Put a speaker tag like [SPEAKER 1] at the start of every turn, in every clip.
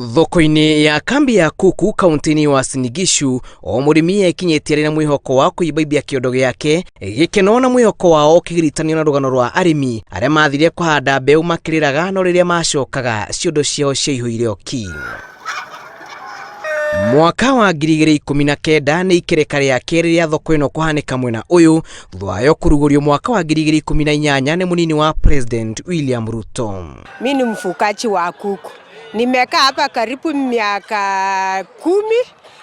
[SPEAKER 1] Thoko-inĩ ya kambi ya kuku kaunti-inĩ ya Uasin Gishu, o mũrĩmi ekinyĩtie arĩ na mwĩhoko wa kũimbaimbia kĩondo gĩake, gĩkeno na mwĩhoko wao ũkĩgiritanio na rũgano rwa arĩmi arĩa mathire kũhanda mbeũ makĩrĩraga no rĩrĩa macokaga ciondo ciao ciaihũire oki. Mwaka wa 2019 nĩ ikereka rĩa kerĩ rĩa thoko ĩno kũhanĩka mwena ũyũ thutha wayo kũrugũrio mwaka wa 2018 nĩ mũnini wa President William Ruto.
[SPEAKER 2] Mi ni mfugaji wa kuku. Nimekaa hapa karibu miaka 10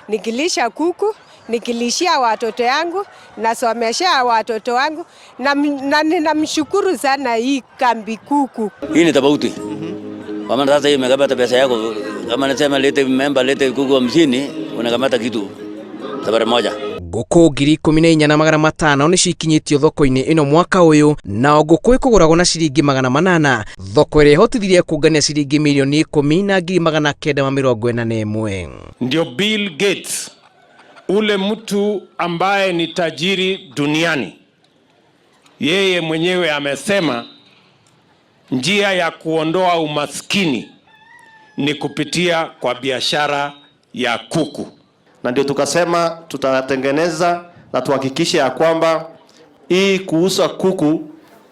[SPEAKER 2] nikilisha kuku, nikilishia watoto yangu, nasomeshea watoto wangu na ninamshukuru sana hii kambi kuku.
[SPEAKER 3] Hii ni tofauti. Kwa maana sasa hii umekamata pesa yako, kama nasema lete memba, lete kuku 50, unakamata kitu safari moja.
[SPEAKER 1] Ngũkũ 14,500 nĩcio ikinyĩtio thoko-inĩ ĩno mwaka ũyũ, na o ngũkũ ĩkũgũragwo na ciringi 800, thoko ĩrĩa ĩhotithirie kũngania ciringi mirioni 10,941.
[SPEAKER 4] Ndio Bill Gates, ule mtu ambaye ni tajiri duniani, yeye mwenyewe amesema njia ya kuondoa umaskini ni kupitia kwa biashara ya kuku.
[SPEAKER 5] Na ndio tukasema tutatengeneza na tuhakikishe ya kwamba hii kuuza kuku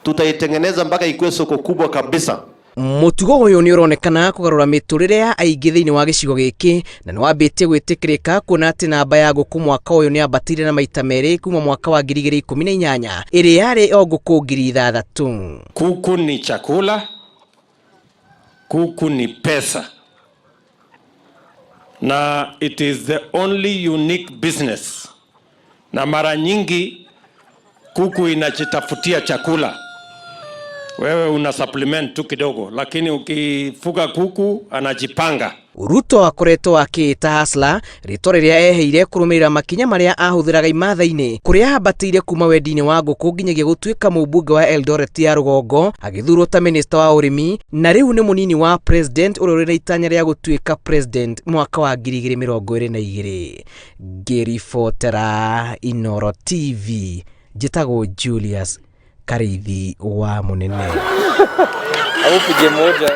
[SPEAKER 5] tutaitengeneza mpaka ikuwe soko kubwa kabisa.
[SPEAKER 1] Mũtugo ũyũ nĩ ũronekana kũgarũra mĩtũrĩre ya aingĩ thĩinĩ wa gĩcigo gĩkĩ na nĩ wambĩtie gwĩtĩkĩrĩka kuona atĩ namba ya ngũkũ mwaka ũyũ nĩ yambatĩire na maita merĩ kuma mwaka wa 2018 ĩrĩa yarĩ o ngũkũ 6,000.
[SPEAKER 4] Kuku ni chakula, kuku ni pesa, na it is the only unique business. Na mara nyingi kuku inajitafutia chakula, wewe una supplement tu kidogo, lakini ukifuga kuku anajipanga.
[SPEAKER 1] Ruto akoretwo akĩĩta Hustler, rĩtwa rĩrĩa eheire kũrũmĩrĩra makinya marĩa ahũthĩraga imatha-inĩ kũrĩa ambatĩire kuma wendi-inĩ wa ngũkũ nginyagia gũtuĩka mũmbunge wa Eldoret ya rũgongo, agĩthurwo ta minista wa ũrĩmi na rĩu nĩ mũnini wa president ũrĩa ũrĩ na itanya rĩa gũtuĩka president mwaka wa 2022. Ngĩribotera Inooro TV, njĩtagwo Julius Karĩithi wa Mũnene.
[SPEAKER 6] Au upige moja.